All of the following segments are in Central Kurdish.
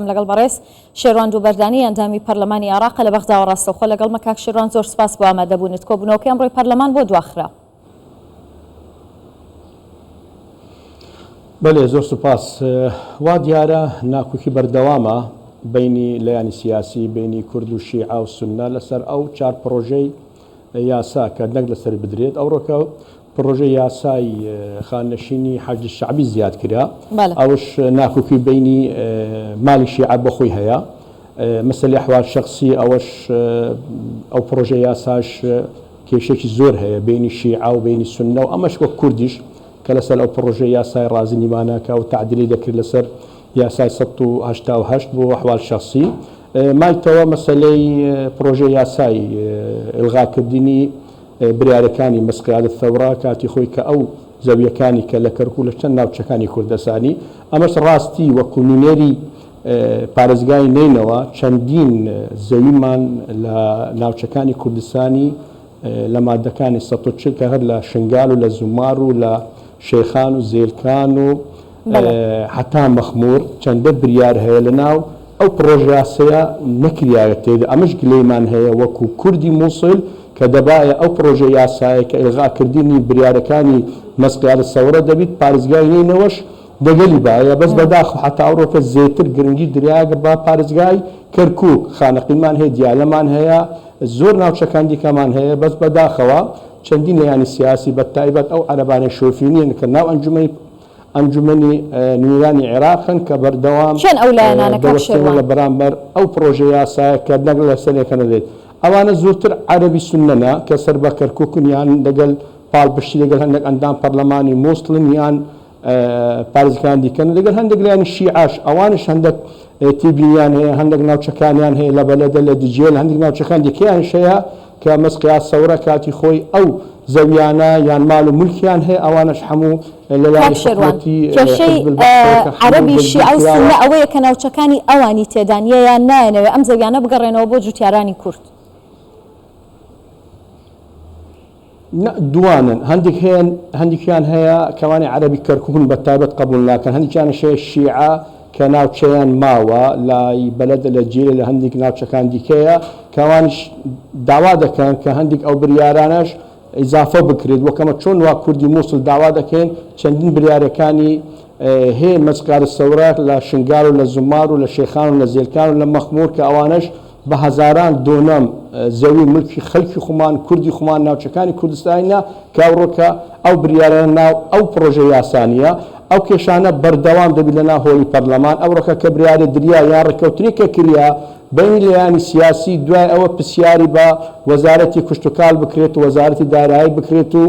لەگەڵ بەڕێز شێروان دووبەردانی ئەندامی پەرلەمانی عێراقە لە بەغداوە ڕاستەوخۆ لەگەڵمە. کاک شێروان زۆر سوپاس بۆ ئامادەبوونت. کۆبوونەوەکەی ئەمڕۆی پەرلەمان بۆ دواخرا؟ بەلێ زۆر سوپاس. وا دیارە ناکوکی بەردەوامە بەینی لایەنی سیاسی بەینی کورد و شیعە و سوننە لەسەر ئەو چار پڕۆژەی یاسا کە دەنگ لەسەر بدرێت. ئەوڕۆکە پڕۆژەی یاسای خانەنشینی حەشدی شەعبی زیاد کرا، ئەوەش ناکۆکی بەینی مالی شیعە بۆ خۆی هەیە. مەسەلەی ئەحوال شەخسی ئەوەش ئەو پڕۆژە یاساش کێشەکی زۆر هەیە بەینی شیعە و بەینی سوننە و ئەمەش وەک کوردیش کە لەسەر ئەو پڕۆژەی یاسای ڕازی نیمانە کە ئەو تەعدیلی دەکرد لەسەر یاسای 188 بۆ ئەحوال شەخسی مایتەوە مەسەلەی پڕۆژەی یاسای ئیلغاکردنی بریارەکانی مس قیادە ثورە کاتی خۆی کە ئەو زەویەکانی کە لە کەرکوک لە چەند ناوچەکانی کوردستانی ئەمەش ڕاستی وەکو نوینەری پارێزگای نەینەوا چەندین زەویمان لە ناوچەکانی کوردستانی لە مادەکانی 140 کە هەر لە شنگال و لە زومار و لە شێخان و زێلکان و هەتا مەخمور چەندە بریار هەیە لە ناو ئەو پڕۆژەیاسەیە نەکریایە تێدا ئەمەش گلەیمان هەیە وەکو کوردی موسل کە دەبایە ئەو پڕۆژە یاسایە کە ئیلغا کردنی بریارەکانی مەسقیالە سەورە دەبیت پارێزگای نەینەوەش دەگەلی بایە بەس بەداخەوە حەتا ئەوڕۆکە زێتر گرنگی دریاگە بە پارێزگای کەرکوک خانەقینمان هەیە دیالەمان هەیە زۆر ناوچەکان دیکەمان هەیە بەس بەداخەوە چەندین لایەنی سیاسی بە تایبەت ئەو عەرەبانەی شۆفینین کە ناو ئەنجومەنی ئەنجومەنی نوێنەرانی عێراقن کە بەردەوام کێن ئەو لایەنانە کاک دەوەستێنەوە شێروان؟ لە بەرامبەر ئەو پڕۆژە یاسایە کە دەنگ لەسەرێکە نەدرێت. ئەوانە زۆرتر عەرەبی سوننەنە کە سەر بە کەرکوکن یان لەگەل پاڵپشتی لەگەل هەندێک ئەندام پەرلەمانی موسڵن یان پارێزگاکانی دیکەن لەگەل هەندێک لایەنی شیعەش ئەوانیش هەندێک تێبینیان هەیە هەندێک ناوچەکانیان هەیە لە بەلەدە لە دجێل هەندێک ناوچەکان دیکەیانش هەیە کە مەسقیا سەورە کاتی خۆی ئەو زەویانە یان ماڵ و مولکیان هەیە ئەوانەش هەموو کاک لەلایەنی شێروان حکومەتی کێشەی حزب البەعسەوە کە هەموو عەرەبی دەستگیر شیعە و کراوە. سوننە ئەوەیە کە ناوچەکانی ئەوانی تێدا نییە یان نایەنەوێ ئەم زەویانە بگەڕێنەوە بۆ جوتیارانی کورد. نا دوانن هەندێک هەیە هەندێکیان هەیە کەوانی عەرەبی کەرکوکن بە تایبەت قبوڵ ناکەن هەندێکیانش هەیە شیعە کە ناوچەیان ماوە لای بەلەدە لە جێلە لە هەندێک ناوچەکان دیکەیە کەوانیش داوا دەکەن کە هەندێک ئەو بریارانەش ئیزافە بکرێت وەک ئەمە چۆن وا کوردی موسڵ داوا دەکەین چەندین بریارەکانی هەیە مەسقار سەورە لە شنگال و لە زومار و لە شێخان و لە زێلکان و لە مەخمور کە ئەوانەش بە هەزاران دۆنەم زەوی ملکی خەلکی خومان کوردی خومان ناوچەکانی کوردستانینە کە ئەوڕۆکە ئەو بریارانە ناو ئەو پڕۆژە یاسانیە ئەو کێشانە بەردەوام دەبی لە ناو هۆلی پەرلەمان ئەوڕۆکە کە بریارێ دریا یان ڕێککەوتنی کە کریا بەینی لایەنی سیاسی دوای ئەوە پسیاری بە وەزارەتی کشتوکال بکرێت و وەزارەتی دارایی بکرێت و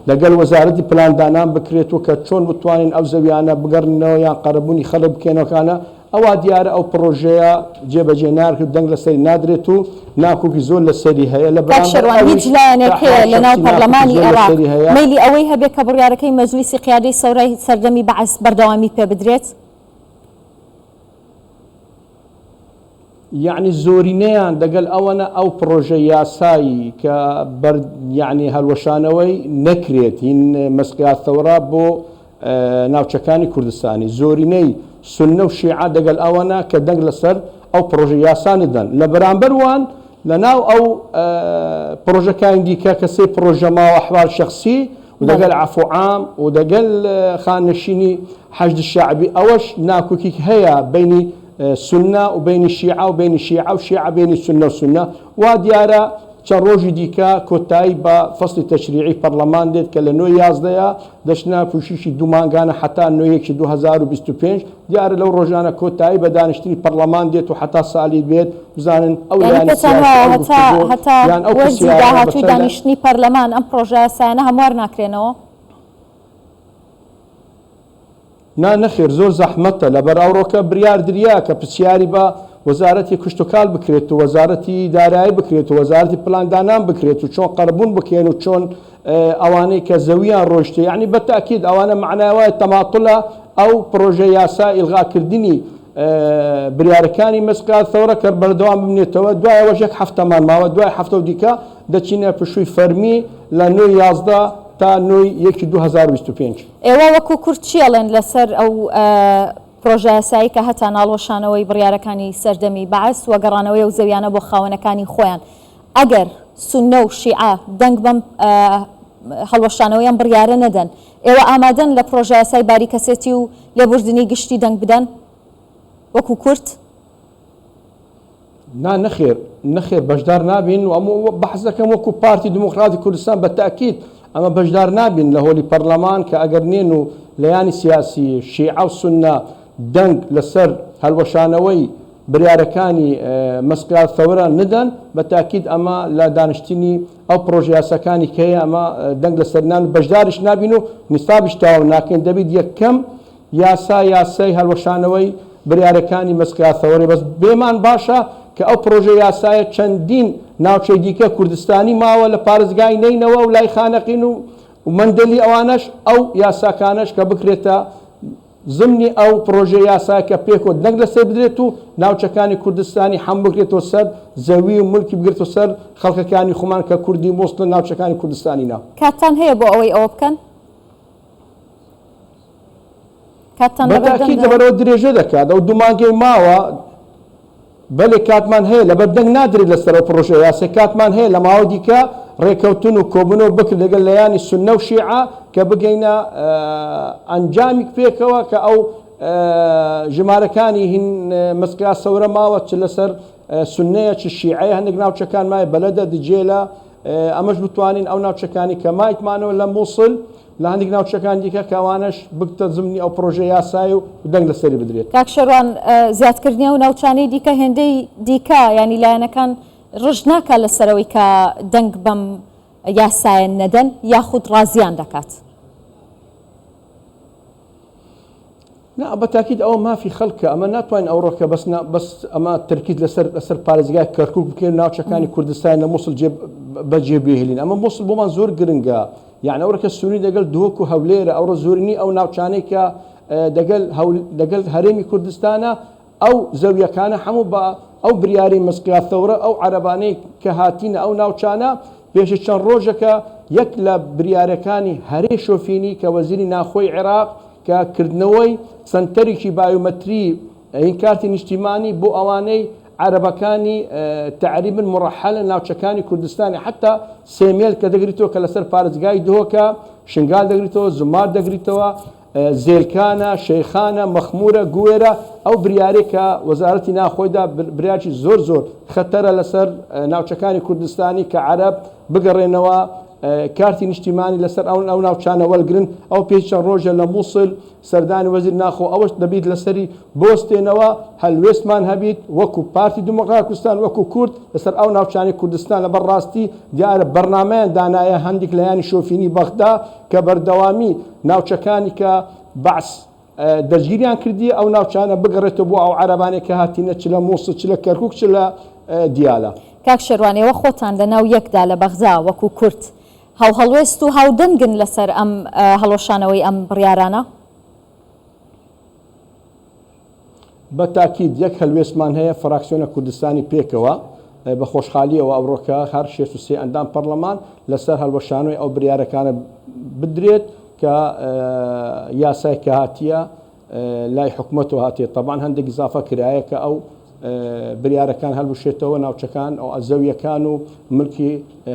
لەگەل وەزارەتی پلاندانان بکرێت و کە چۆن بتوانین ئەو زەویانە بگەڕننەوە یان قەرەبوونی خەلک بکەینەوە ئەوا دیارە ئەو پڕۆژەیە جێبەجێ ناکرێت و دەنگ لەسەری نادرێت و ناکۆکی زۆر لەسەری هەیە، لە کاک بەرامبەر شێروان هیچ ئەویش لایەنێک کە هەیە ئەحمەد لە ناو شەخسی ناکۆکی پەرلەمانی زۆر عێراق لەسەری هەیە. مەیلی ئەوەی هەبێ کە بڕیارەکەی مەجلیسی قیادەی سەورای سەردەمی بەعس بەردەوامی پێ بدرێت؟ یەعنی زۆرینەیان دەگەل ئەوەنە ئەو پڕۆژە یاسایی کە بەر یەعنی هەلوەشانەوەی نەکرێت هین مەسقیا ثەورە بۆ ناوچەکانی کوردستانی زۆرینەی سوننە و شیعە دەگەل ئەوەنە کە دەنگ لەسەر ئەو پڕۆژە یاسا ندەن لە بەرامبەر وان لە ناو ئەو پڕۆژەکانی دیکە کە سێ پڕۆژە ماوە ئەحوال شەخسی و دەگەل عەفو عام و دەگەل خانەنشینی حەشد شەعبی ئەوەش ناکۆکیک هەیە بەینی سوننە و بەینی شیعە و بەینی شیعە و شیعە بەینی سوننە و سوننە وا دیارە چەند ڕۆژی دیکە کۆتایی بە فەسڵی تەشریعی پەڕلەمان دێت کە لە نۆ یازدەیە دەچنە پوشیشی دوو مانگانە حەتا نۆ یەکی 2025 دیارە لەو ڕۆژانە کۆتایی بە دانیشتنی پەڕلەمان دێت و حەتا سالی بێت بزانن ئەو یانی لایەنە پێتان سیاسی وایە ئەو هەتا گفتوگۆ هەتا یان ئەو وەرزی پرسیارانە بە داهاتووی چەند دانیشتنی پەرلەمان ئەم پڕۆژەیاسایانە هەموار ناکرێنەوە؟ نا نەخێر زۆر زەحمەتە لەبەر ئەوڕۆکە بریار دریا کە پرسیاری بە وەزارەتی کشتوکال بکرێت و وەزارەتی دارایی بکرێت و وەزارەتی پلاندانان بکرێت و چۆن قەرەبوون بکەین و چۆن ئەوانەی کە زەویان ڕۆیشتێ یعنی بە تاکید ئەوانە مەعنای وایە تەماتولە ئەو پڕۆژە یاسا ئیلغاکردنی بریارەکانی مەسکا ثەورە کە بەردەوام بمنێتەوە دوای ئەوەش یەک هەفتەمان ماوە دوای هەفتە و دیکە دەچینە پشووی فەرمی لە نۆی 11 تا نۆی یەکی 2025. ئێوە وەکو کورد چی ئەڵێن لەسەر ئەو. پرۆژەیاسایی کە هەتا ناڵوەشانەوەی بڕیارەکانی سەردەمی بەعس و گەڕانەوەی ئەو زەویانە بۆ خاوەنەکانی خۆیان. ئەگەر سوننە و شیعە دەنگ بەم هەڵوەشانەوەی ئەم بڕیارە نەدەن، ئێوە ئامادەن لە پرۆژەیاسای باری کەسێتی و لێبوردنی گشتی دەنگ بدەن وەکو کورد؟ نا نەخێر نەخێر بەشدار نابین و ئەمە بەحس دەکەم وەکو پارتی دیموکراتی کوردستان بە تاکید ئەمە بەشدار نابین لە هۆلی پەرلەمان کە ئەگەر نێن و لایەنی سیاسی شیعە و سوننە دەنگ لەسەر هەلوەشانەوەی بریارەکانی مەسقیال ثەورە ندەن بە تاکید ئەمە لە دانیشتنی ئەو پرۆژە یاساکانی کە هەیە ئەمە دەنگ لەسەر نان و بەشداریش نابین و نیسابیش تەواو ناکەین دەبیت یەکەم یاسا یاسای هەلوەشانەوەی بریارەکانی مەسقیال ثەوەرە بەس بێمان باشە کە ئەو پرۆژە یاسایە چەندین ناوچەی دیکە کوردستانی ماوە لە پارێزگای نەینەوا و لای خانەقین و مەندەلی ئەوانەش ئەو یاساکانەش کە بکرێتە زمنی ئەو پرۆژە یاسایە کە پێکەوە دەنگ لەسەر بدرێت و ناوچەکانی کوردستانی حەم بکرێتەوە سەر زەوی و ملکی بگرێتەوە سەر خەڵکەکانی خۆمان کە کوردی موسڵن ناوچەکانی کوردستانی نا. کاتتان هەیە بۆ ئەوەی ئەوە بکەن؟ کاتتان بە تاکید لەبەردەمدایە؟ لەبەرئەوە درێژە دەکات ئەو دوو مانگەی ماوە بەلێ کاتمان هەیە لەبەر دەنگ نادرێت لەسەر ئەو پڕۆژە یاسای کاتمان هەیە لە ماوەی دیکە ڕێکەوتن و کۆبونەوە بکرێت لەگەل لایەنی سوننە و شیعە کە بگەینە ئەنجامیک پێکەوە کە ئەو ژمارەکانی هین مەسقیا سەورە ماوە چ لەسەر سوننەیە چ شیعەیە هەندێک ناوچەکان مایە بەلەدە دجێلە ئەمەش بتوانین ئەو ناوچەکانی کە مایتمانەوە لە مووسل لە هەندێک ناوچەکان دیکە کە ئەوانەش بکتە زمنی ئەو پڕۆژە یاسایە و دەنگ لەسەری بدرێت. کاک شێروان زیادکردنی ئەو ناوچانەی دیکە هێندەی دیکە یانی لایەنەکان ڕژد ناکات لەسەر ئەوەی کە دەنگ بەم یاسایە نەدەن یاخود ڕازیان دەکات؟ نا بە تاکید ئەوە مافی خەڵکە ئەمە ناتوانین ئەوڕۆکە بەس بەس ئەمە تەرکیز لەسەر لەسەر پارێزگای کەرکوک بکەین ناوچەکانی کوردستان لە مووسڵ جێ بەجێ بهێلین ئەمە مووسڵ بۆمان زۆر گرنگە یعنی ئەوڕۆکە سنووری دەگەل دهۆک و هەولێرە ئەوڕۆ زۆرینی ئەو ناوچانەی کە دەگەل دەگەل هەرێمی کوردستانە ئەو زەویەکانە هەموو بە ئەو بریارەی مەسقیا ثەورە ئەو عەرەبانەی کە هاتینە ئەو ناوچانە پێش چەند ڕۆژەکە یەک لە بریارەکانی هەرێ شۆفینی کە وەزیری ناخۆی عێراق کە کردنەوەی سەنتەرێکی بایۆمەتری ی کارتی نیشتیمانی بۆ ئەوانەی عەرەبەکانی تەعریبن مڕەحەلە ناوچەکانی کوردستانی حەتا سێمێل کە دەگریتەوە کە لەسەر پارێزگای دهۆکە شنگال دەگریتەوە زومار دەگریتەوە زێلکانە، شێخانە، مەخمورە، گوێرە، ئەو بریارەی کە وەزارەتی ناوخۆی دا بریارێکی زۆر زۆر خەتەرە لەسەر ناوچەکانی کوردستانی کە عەرەب بگەڕێنەوە کارتی نیشتیمانی لەسەر ئەو ئەو ناوچانە وەلگرن ئەو پێش چەند ڕۆژە لە مووسل سەردانی وەزیر ناخۆ ئەوەش دەبیت لەسەری بۆستێنەوە هەلوێستمان هەبیت وەکو پارتی دیموکرات کوردستان وەکو کورد لەسەر ئەو ناوچانەی کوردستان لەبەر ڕاستی دیارە بەرنامەیان دانایە هەندیک لایەنی شۆفینی بەغدا کە بەردەوامی ناوچەکانی کە بەعس دەستگیریان کردیە ئەو ناوچانە بگەڕێتەوە بۆ ئەو عەرەبانەی کە هاتینە چ لە موسڵ چ لە کەرکوک چ لە دیالە. کاک شێروان ئێوە خۆتان لە ناو یەکدا لە بەغدا وەکو کورد هاوهەڵوێست و هاودەنگن لەسەر ئەم هەڵوەشانەوەی ئەم بڕیارانە؟ بە تاکید یەک هەلوێستمان هەیە فراکسیۆنە کوردستانی پێکەوە بە خۆشحالیەوە ئەوڕۆکە هەر 63 ئەندام پەڕلەمان لەسەر هەلوەشانەوەی ئەو بریارەکانە بدرێت کە یاسای کە هاتیە لای حکومەتەوە هاتیە تەبان هەندێک ئیزافە کرایە کە ئەو بریارەکان هەلوشێتەوە ناوچەکان ئەو زەویەکان و ملکی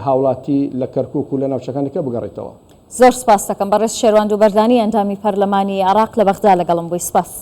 هاوڵاتی لە کەرکک و لە ناوچەکان دیکە بگەڕێتەوە. زۆر سپاست دەکەم بەڕێز شێروان دووبەردانی ئەندامی پەرلەمانی عێراق لە بەغدا لەگەڵم بووی سپاس.